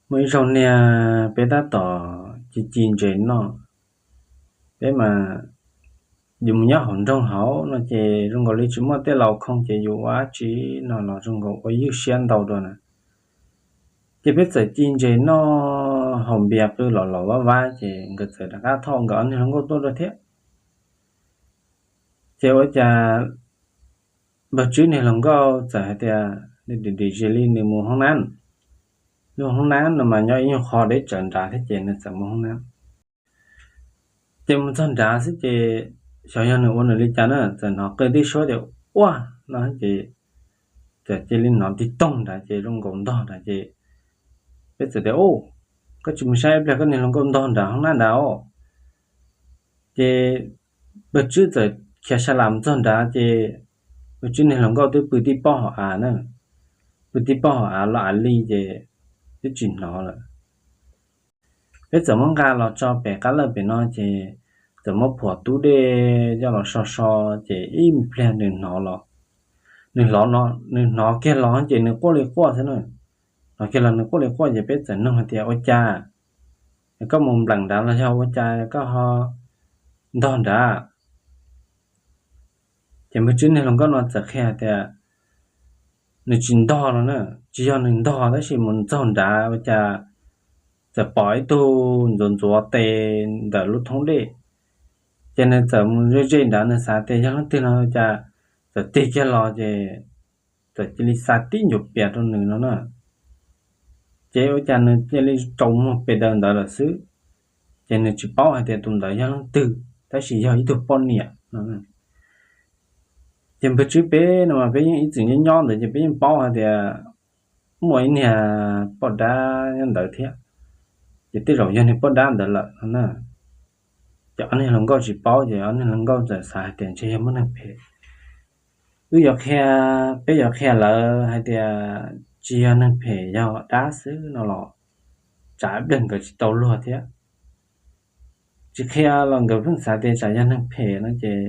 muaj ib zaug niag peb tab tom ci ci ntses noj, peb mas yus mus nyob hauv nroog hauv no ces zoo nkaus li tsis muaj tej laus khoo ces yus ua dab tsi no los zoo nkaus ua ywj siab ntau dua na. Ces peb txawm ci ntses noj haus npias qw los los vaj vab ces nkawd txawm rov qab thauj nkawd ob niag hluas nkauj tuaj dua thiab. Ces ua cas npawg Tswb niag hluas nkauj txawm hais tias nws dim dim zis li nws mus hoob nab. Lub hoob nab no mas nyob ib nyuag qho deb tsawv nrad thiab ces nws txawm mus hoob nab. Ces mus txog nrad xwb ces xyov yog nws ua nws li cas na, txawm hnov qw tib suab tias ua no ces txawm cia li hnov tib toog nrad ces zoo nkaus ntog nrad ces peb txawm tias, Ub, koj tsis mus saib ib pliag koj niag hluas nkauj ntog nrad hoob nab nrad os. Ces npawg Tswb txawm khiav sa las mus txog nrad ces npawg Tswb niag hluas nkauj twb pw tib pob hauv av na, pw tib pob hauv av los av li ces twb tsis hnov lawm. Peb txawm muab nqa los tso pem qab lawj pem no ces txawm muab phuam tub dej coj los so so ces ib pliag nws hnov los, nws hnov, nws hnov kiag los ces nws quaj li quaj xwb na. Hnov kiag los nws quaj li quaj ces peb txawm nug hais tias, Ua cas koj mus npleem nrad los yog ua cas koj ho ntog nrad? Ces npawg Tswb niag hluas nkauj no txawm qhia tias nws tsis ntog los na, tsis yog nws ntog tab sis mus txog nrad ua cas txawm pom ib tug ntxuav ntxuav tes ntawm lub thoob dej. Ces nws txawm mus ze ze nrad, nws xav tias yog leej twg no ua cas txawm tig kiag los ces txawm cia li xa tib ncuav pias rau nws no na. Ces ua cas nws cia li tsaus muag pes daws ntawd lawm xwb. Ces nws tsis paub hais tias tus ntawd yog leej twg tab sis yog ib tug poj niam no. Ces npawg Tswb peb no mas peb yeej ib txwm nyob nyob ntawd ces peb yeej paub hais tias muaj ib niag poj dab nyob ntawd thiab, ces tej zaum yog niag poj dab ntawd lawm no na. Ces ob niag hluas nkauj tsis paub ces ob niag hluas nkauj txawm xav hais tias ntshe yog muaj neeg phem. Wb yuav qhia, peb yuav qhia lawv hais tias tsis yog neeg phem, yog dab xwb no los tsam ib pliag nkawd tsis tau luag thiab. Tsis qhia los nkawd pheej xav tias tsam yog neeg phem no ces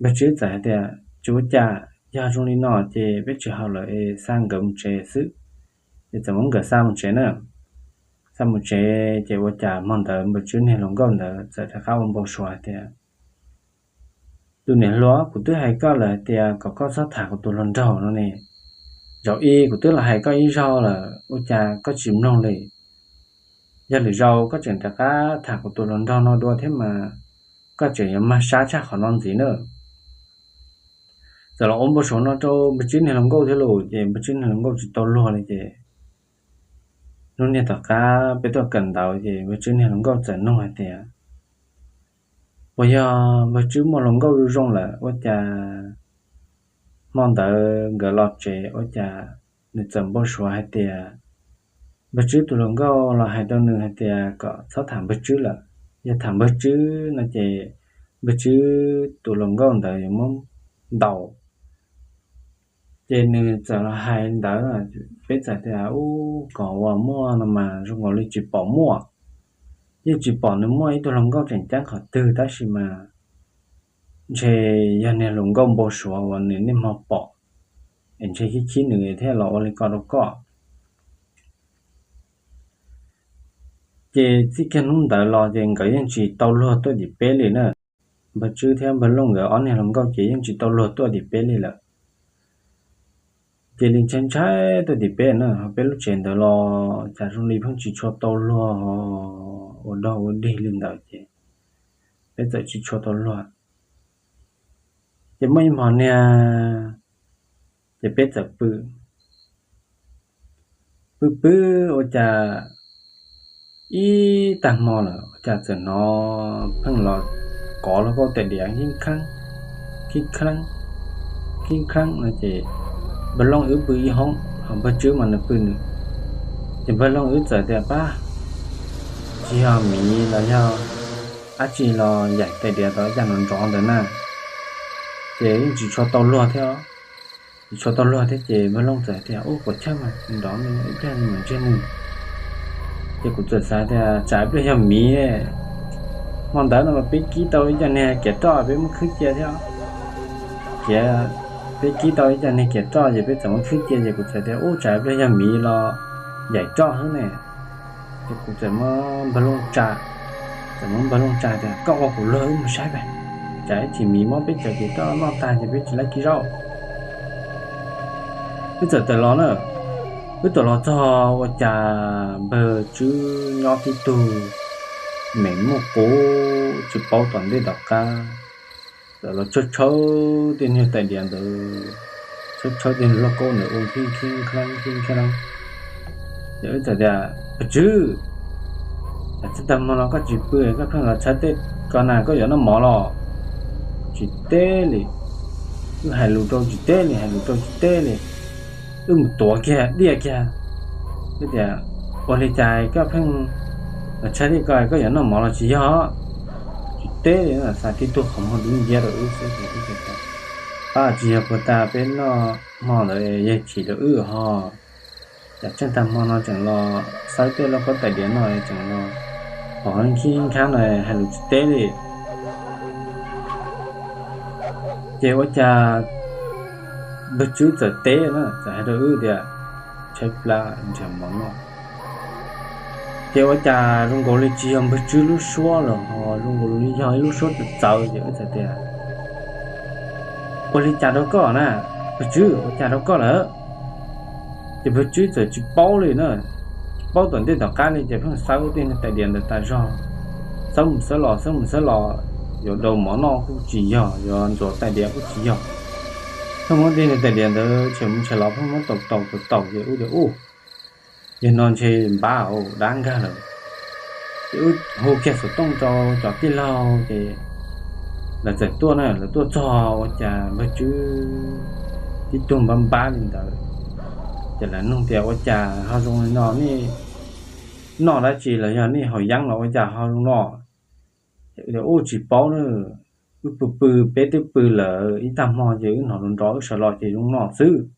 npawg Tswb txawm hais tias tsis ua cas, yog zoo li no ces peb tsis haum lawm es xa nkawd mus tsev xwb. Ces txawm muab nkawd xa mus tsev na. Xa mus tsev ces ua cas hmo ntawd npawg Tswb niag hluas nkauj ntawd txawm rov qab ua npau suav hais tias, Tus niam hluas, kuv twb hais koj lawm hais tias kom koj txhob tham kuv tus hluas nraug no ne. Zaum ib kuv twb los hais koj ib zaug lawm ua cas koj tsis mloog li. Yog lwm zaus koj tseem rov qab tham kuv tus hluas nraug no dua thiab mas koj tseem yuav mag sab tshaj qhov no ntxiv na. Txawm los ua npau suav no rau npawg Tswb niag hluas nkauj thiab lauj, ces npawg Tswb niag hluas nkauj tsis tau luag li ces hnub niag tom qab peb tuaj kawm ntawv ces npawg Tswb niag hluas nkauj txawm nug hais tias, Puas yog npawg Tswb muaj hluas nkauj zoo zoo lawm ua cas hmo ntawd nkawd los tsev ua cas nws txawm npau suav hais tias npawg Tswb tus hluas nkauj los hais rau nws hais tias kom txhob tham npawg Tswb lawm, yog tham npawg Tswb no ces npawg Tswb tus hluas nkauj ntawd yuav muab ntaus. Ces nws txawm los hais ntawd, peb txawm tias, Ub, kom uas muaj no mas zoo nkaus li tsis pom muaj. Yeej tsis pom nws muaj ib tug hluas nkauj tseem ceeb qhov twg tab sis mas ntshe yog niag hluas nkauj npau suav uas nws niaj hmo pom, es ntshe khib khib nws thiaj los ua li ko rau koj. Ces txij kiag hnub ntawd los ces nkawd yeej tsis tau luag tuaj tim peb li na. Npawg Tswb thiab npawg Looj nkawd ob niag hluas nkauj ces yeej tsis tau luag tuaj tim peb li lawm. Cia li ntshai ntshai tuaj tim peb na, ho peb lub tsev ntawd los cas zoo li pheej tsis tshua tau luag, ua dog ua dig li ntawd ces peb txawm tsis tshua tau luag. Ces muaj ib hmo niag, ces peb txawm pw, pw pw ua cas ib tag hmo lawm ua cas txawm hnov pheej los kov hluas nkauj tes diav khib kheeb, khib kheeb, khib kheeb no ces npawg Looj wb pw ib hoob ho npawg Tswb mas nws pw nws. Ces npawg Looj wb txawm tias, Pab, tsis yog miv los yog dab tsi los yaim tes diav tau ib cag nrov nrov ntawd na. Ces yeej tsis tshua tau luag thiab, tsis tshua tau luag thiab ces npawg Looj txawm tias, Ub, puas chawj mas nrov ib pliag mam ntsib nws. Ces kuv txawm xav tias tsam ib pliag yog miv. Hmo ntawd no mas peb kib tau ib co niag kiav roj peb muab khwb cia thiab. Kiav, peb kib tau ib co niag kiav roj ces peb txawm muab khwb cia ces kuv txawm tias, Ub, tsam ib pliag yog miv los yaim roj xwb ne. Ces kuv txawm muab npawg Looj tsa, txawm muab npawg Looj tsa tias, Koj ua kuv luag wb mus saib pem, tsam ib chim miv muab peb cov kiav roj noj tag ces peb tsis laib kib zaub. Wb txawm tawm los na, wb tawm los txog ua cas npawg Tswb nyob tib tug me muaj qub tsis paub tom ntej tom qab. Txawm los tshawb tshawb tej niag tais diav ntawd, tshawb tshawb tej niag lauj kaub ntawd ua khib khib khav khib khav. Ces wb txawm tias, Pawg Tswb, txij tag hmo no koj tsis pw, koj pheej los tshawb tej ko na, koj yuav noj mov los? Tsis teb li. Wb hais lus rau tsis teb li, hais lus rau tsis teb li. Wb mus tuav kiag diaj kiag. Wb tias, Ua li cas koj pheej los tshawb tej ko, koj yuav noj mov los tsis yog? Tsis teb li, xav tib tug qhov muag dub nciab rau wb xwb. Ces wb tias, Pab, tsis yog puas tas peb noj hmo ntawd yawg chim rau wb ho? Cas tseem tag hmo no tseem los xawb tej lauj kaub tais diav no, tseem los pom khib khav no, hais lus tsis teb li. Ces ua cas Npawg Tswb txawm teb na, txawm hais rau wb tias, Tshaib plab, nrhiav mov noj. Ces ua cas zoo nkaus li tsis yog Npawg Tswb lub suab lawm ho zoo nkaus li yog ib lub suab txawv txawv. Ces wb txawm tias, Ua li cas rau koj na, Npawg Tswb, ua cas rau koj lawm? Ces Npawg Tswb txawm tsis paub li na, tsis paub tom ntej tom qab li, ces pheej xawb tej niag tais diav ntawd tas zog, xawb mus xawb los, xawb mus xawb los, yuav daus mov noj kuj tsis yog, yuav ntxuav tais diav kuj tsis yog. Pheej muab tej niag tais diav ntawd tshem mus tshem los, pheej muab taus taus taus taus, ces wb tias, Ub, yog no ntshe npab, dab nkag lawm. Ces wb hu kiag xov tooj rau cov tij laug, ces lawv txawm tuaj na, lawv tuaj txog ua cas Npawg Tswb tib tug npab npab li ntawd. Ces lawv nug tias, Ua cas ho zoo li no, nej noj dab tsi los yog nej haus yeeb los ua cas ho zoo no? Ces wb tias, Ub, tsis paub na, wb pw pw, peb twb pw lawm ib tag hmo ces wb hnov nrov nrov wb sawv los ces zoo no xwb.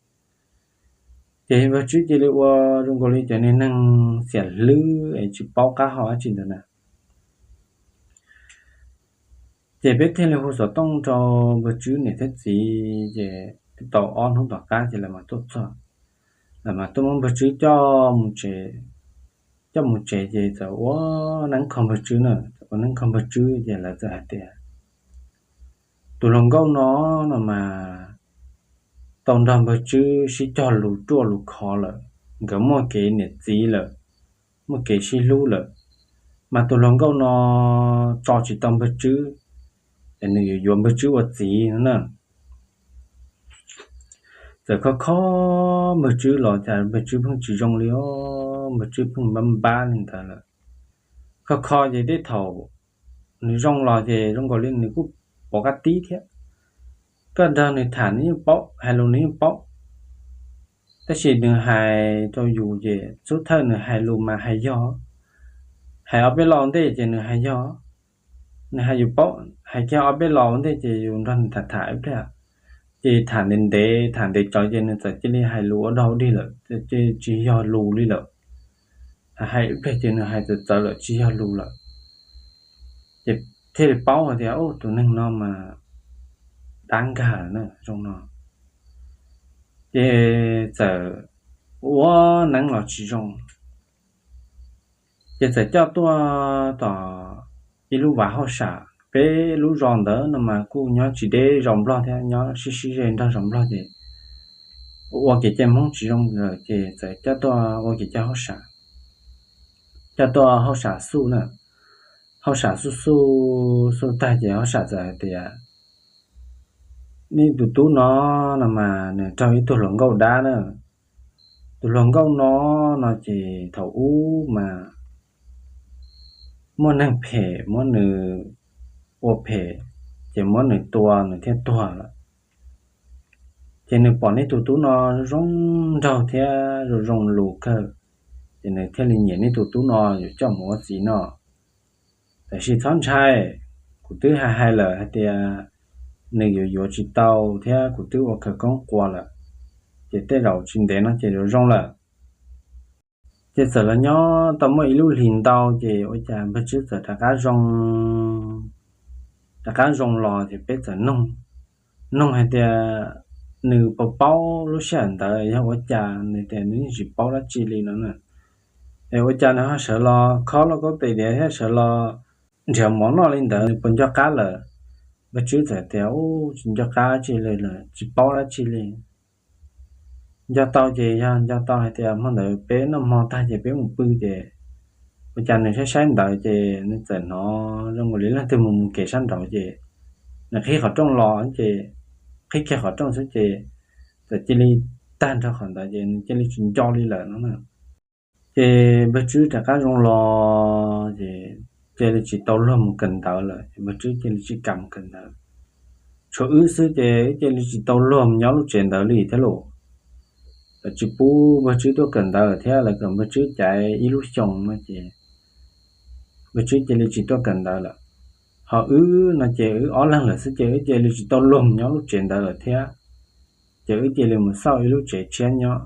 Ces Npawg Tswb cia li ua zoo nkaus li cov niag neeg xiam hlwb es tsis paub qab hau dab tsi ntawd na. Ces peb thiaj li hu xov tooj rau Npawg Tswb niam thiab txiv, ces twb tau ob hnub tom qab ces lawv mam tuaj txog. Lawv mam tuaj muab Npawg Tswb coj mus tsev, coj mus tsev ces txawm ua neeb kho Npawg Tswb na, txawm ua neeb kho Npawg Tswb ces lawv txawm hais tias, Tus hluas nkauj no, no mas tau nrog Npawg Tswb sib cog lus ruaj lus khov lawm, nkawd muaj kev niam txiv lawm, muaj kev sib hlub lawm, mas tus hluas nkauj no tso tsis tau Npawg Tswb, es nws yuav yuav Npawg Tswb ua txiv no na. Txawm kho kho Npawg Tswb los cas Npawg Tswb pheej tsis zoo li os, Npawg Tswb pheej npab npab li ntawd lawm. Kho kho ces tej thaum nws zoo los ces zoo nkaus li nws kuj pov qab tib thiab. Koj nrog nws tham nws yeej paub, hais lus nws yeej paub. Tab sis nws hais rau yus ces xub thawj nws hais lus mas hais yog, hais ob peb lo ntej ces nws hais yog, nws hais yus paub, hais kiag ob peb lo ntej ces yus nrog nws tham tham ib pliag, ces tham ntev ntev tham ntev tsawv ces nws txawm cia li hais lus ua dog ua dig lawm, ces tsis yog lus li lawm. Hais ib pliag ces nws hais txawv txawv lawm tsis yog lus lawm. Ces thiaj li paub hais tias, Ub, tus neeg no mas dab nkag lawm na zoo no. Ces txawm ua neeb los tsis zoo, ces txawm coj tuaj tom ib lub vaj hauj sam. Peb lub zos ntawd no mas kuj nyob tsis deb zos Nplog thiab, nyob sib sib ze nrog zos Nplog ces ua kev cai Hmoob tsis zoo lawm ces txawm coj tuaj ua kev cai hauj sam. Coj tuaj hauj sam xuj na, hauj sam xuj xuj xuj tag ces hauj sam txawm hais tias, Nej tus tub no, no mas nws raug ib tug hluas nkauj dab na. Tus hluas nkauj no, no ces thaum ub mas muaj neeg phem muab nws ua phem, ces muab nws tua nws thiaj tuag lawm. Ces nws pom nej tus tub no zoo nraug thiab zoo zoo lus kawg, ces nws thiaj li nyiam nej tus tub no yuav coj mus ua txiv no. Tab sis txhob ntshai, kuv twb hais hais lawm hais tias nws yuav yuav tsis tau thiab kuv twb ua khawv koob qua lawm, ces tej zaum tsis ntev no ces yuav zoo lawm. Ces txawm los nyob tau muaj ib lub hlis ntau ces ua cas Npawg Tswb txawm rov qab zoo, rov qab zoo los ces peb txawm noog, noog hais tias nws puas paub lub sij hawm ntawd yog ua cas, nws tias nws yeej tsis paub dab tsi li no na. Es ua cas nws ho sawv los khob lauj kaub tais diav thiab sawv los nrhiav mov noj li ntawd, nws puas nco qab lawm? Npawg Tswb txawm tias, Ub, tsis nco qab dab tsi li lawm, tsis paub dab tsi li. Nco tau ces yog nco tau hais tias hmo ntawd peb noj hmo tag ces peb mus pw ces ua cas nws saib saib ntawd ces nws txawm hnov zoo nkaus li leej twg mus mus kev sab nraud ces nws qhib qhov rooj los ces, qhib kiag qhov rooj xwb ces txawm cia li tag nrho qhov ntawd ces nws cia li tsis nco li lawm no na. Ces npawg Tswb rov qab zoo los ces cia li tsis tau luag mus kawm ntawv lawm, npawg Tswb cia li tsis kam mus kawm ntawv. Tshuav wb xwb ces wb cia li tsis tau luag mus nyob lub tsev ntawd li thiab lauj. Lawv tsis pub npawg Tswb tuaj kawm ntawv thiab, lawv kom npawg Tswb caiv ib lub xyoo no ces npawg Tswb cia li tsis tuaj kawm ntawv lawm. Ho wb no ces wb ob leeg lawm xwb ces wb cia li tsis tau luag mus nyob lub tsev ntawd lawm thiab. Ces wb cia li mus xauj ib lub tsev tshiab nyob.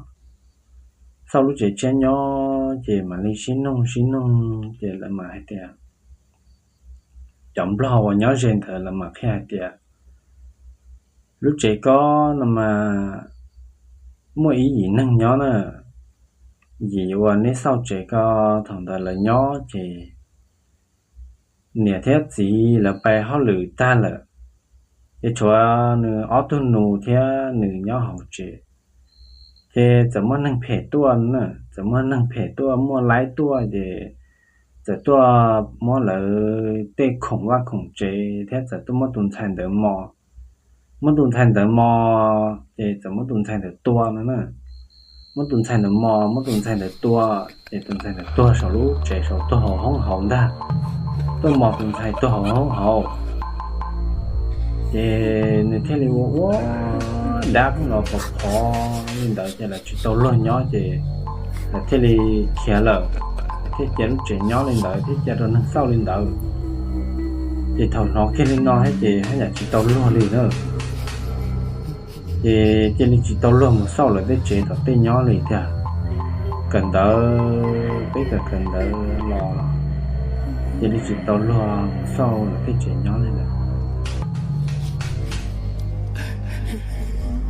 Xauj lub tsev tshiab nyob ces mam li sib nug sib nug ces lawv mam hais tias, cov nplog uas nyob ze ntawd lawv mam qhia hais tias, lub tsev ko no mas muaj ib yim neeg nyob na, yim uas neb xauj tsev ko thaum ntawd lawv nyob ces niam thiab txiv lawv pais hauj lwm tag lawm, ces tshuav nws ob tug nus thiab nws nyob hauv tsev. Ces txawm muaj neeg phem tuaj na, txawm muaj neeg phem tuaj muaj laib tuaj ces txawm tuaj muab lawv tej khoom vaj khoom tsev thiab txawm tuaj muab tus ntxhais ntawd mos. Muab tus ntxhais ntawd mos ces txawm muab tus ntxhais ntawd tua no na. Muab tus ntxhais ntawd mos, muab tus ntxhais ntawd tua, ces tus ntxhais ntawd tuag saum lub tsev saud, tuag hauv hoob hauv ntag. Tuaj mos tus ntxhais tuag hauv hoob hauv. Ces nws thiaj li ua ua dab pheej los pov phov li ntawd ces lawv tsis tau luag nyob ces lawv thiaj li khiav lawm, thiaj cia lub tsev nyob li ntawd thiab cia rau neeg xauj li ntawd. Ces thaum hnov kiag li no thiab ces haj yam tsis tau luag li na. Ces cia li tsis tau luag mus xauj lawv tej tsev tom tej nyob li tiag. Kawm ntawv, peb kawm kawm ntawv los cia li tsis tau luag mus xauj lawv tej tsev nyob li lawm.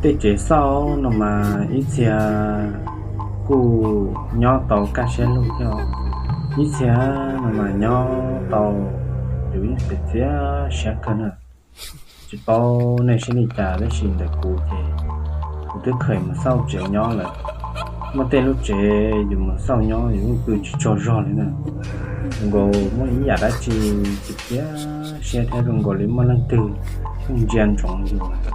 Tej tsev xauj no mas ib txhia kuj nyob tau kaj siab lug thiab, ib txhia no mas nyob tau yus yeej txiav txiav siab kawg na. Tsis paub nej siab li cas tab sis ntawm kuv ces kuv twb kheev mus xauj tsev nyob lawm. Muaj tej lub tsev yus mus xauj nyob yus yeej pw tsis tsaug zog li na. Zoo nkaus muaj ib yam dab tsi txiav txiav siab thiab zoo nkaus li muaj leej twg pheej ntsia ntsoov yus.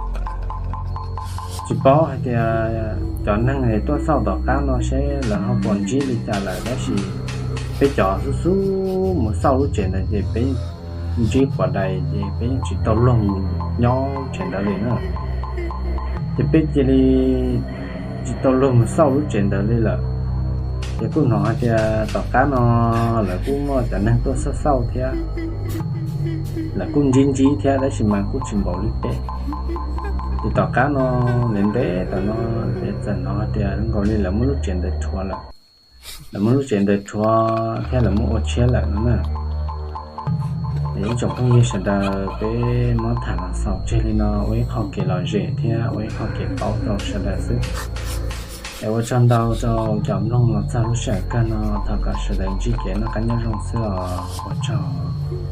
Tsis paub hais tias cov neeg tuaj xauj tom qab no seb lawv ho puas ntsib li cas lawm tab sis peb cov xub xub mus xauj lub tsev ntawd ces peb ntsib quav dais ces peb yeej tsis tau luag mus nyob tsev ntawd li na. Ces peb cia li tsis tau luag mus xauj lub tsev ntawd li lawm. Ces kuj hnov hais tias tom qab no lawv kuj muaj cov neeg tuaj xauj xauj thiab, lawv kuj ntsib ntsib thiab tab sis mas kuj tsis npaum li peb. Ces tom qab no, ntev ntev tom no, ces txawm hnov hais tias zoo nkaus li lawv muab lub tsev ntawd rhuav lawm. Lawv muab lub tsev ntawd rhuav thiab lawv muab ua tshiab lawm no na. Es ib tsoom phooj ywg sawv daws, peb muab tham los xaus tseg li no ua ib qho kev lom zem thiab ua ib qho kev paub rau sawv daws xwb. Es ua tsaug ntau rau cov mloog los txog lub sij hawm kawg no, thov kom sawv daws ntsib kev noj qab nyob zoo xwb os, ua tsaug.